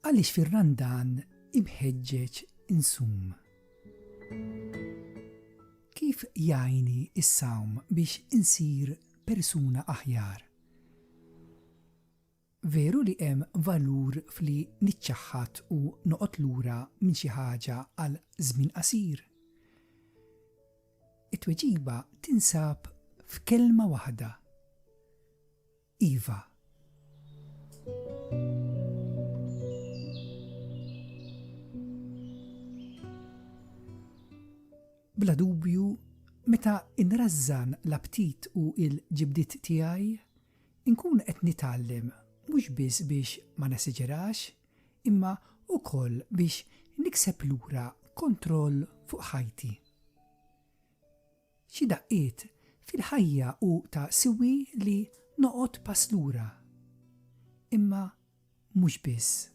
Għaliex fir-Randan imħeġġeġ insum? Kif jgħinni s-sawm biex insir persuna aħjar? Veru li hemm valur f'li niċċaħħad u noqgħod lura minn xi ħaġa għal żmien qasir? It-tweġiba tinsab f'kelma waħda, iva. Bla dubju, meta nrażżan l-aptit u l-ġibdiet tiegħi, Inkun qed nitgħallem mhux biss biex ma neseġerax imma wkoll biex nikseb lura kontroll fuq ħajti. Xi daqqiet fil-ħajja hu ta' siwi li noqgħod pass lura. Imma mhux biss.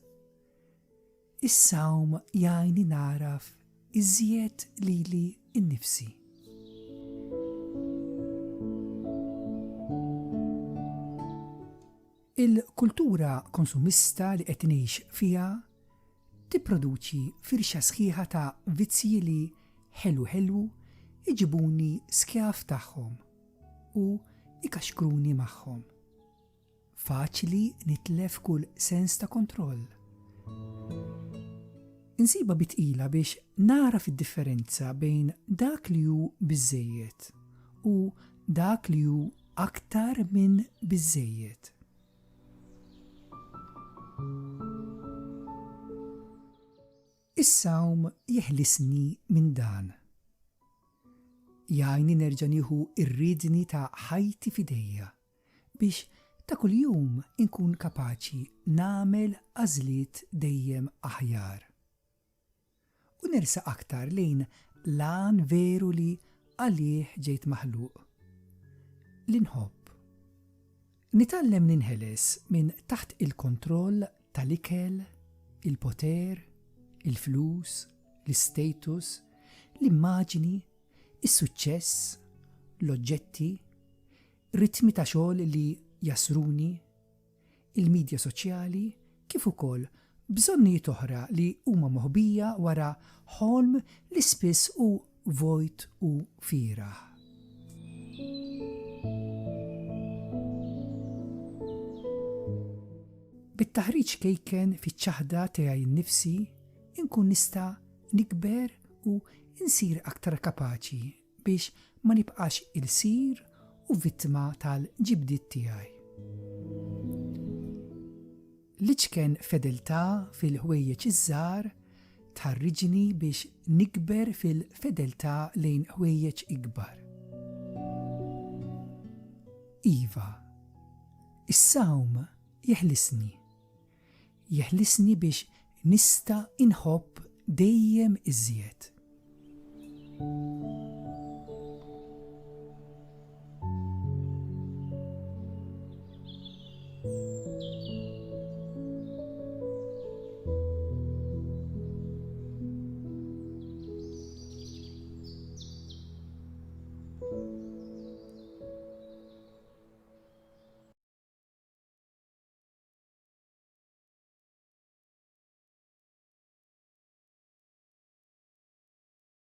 Is-sawm jgħinni nagħraf iżjed lili nnifsi. Il-kultura konsumista li qed ngħix fiha tipproduċi firxa sħiħa ta' vizzji li ħelu ħelu jġibuni skjav tagħhom u jkaxkruni magħhom. Faċli nitlef kull sens ta' kontroll. Insibha bi tqila biex nagħraf id-differenza bejn dak li hu biżżejjed u dak li hu aktar minn biżżejjed. Is-sawm jeħlisni minn dan. Jgħinni nerġa' nieħu r-riedni ta' ħajti f'idejja. Biex ta' kuljum inkun kapaċi nagħmel għażliet dejjem aħjar. U nersaq aktar lejn l-għan veru li għalih ġejt maħluq. Li nħobb. Nitgħallem ninħeles minn taħt il-kontroll tal-ikel, il-poter, il-flus, l-istatus, l-immaġini, is-suċċess, l-oġġetti, ritmi ta' xogħol li jasruni, il-midja soċjali kif ukoll bżonnijiet oħra li huma moħbija wara ħolm li spiss hu vojt u fieragħ. Bit-taħriġ ċkejken fiċ-ċaħda tiegħi nnifsi nkun nista' nikber u nsir aktar kapaċi biex ma nibqax ilsir u vittma tal-ġibdiet tiegħi. L-iċken fedeltà fil-ħwejjeġ iż-żgħar tħarriġni biex nikber fil-fedeltà lejn ħwejjeġ ikbar. Iva, is-sawm jeħlisni. Jeħlisni biex nista' inħobb dejjem iżjed.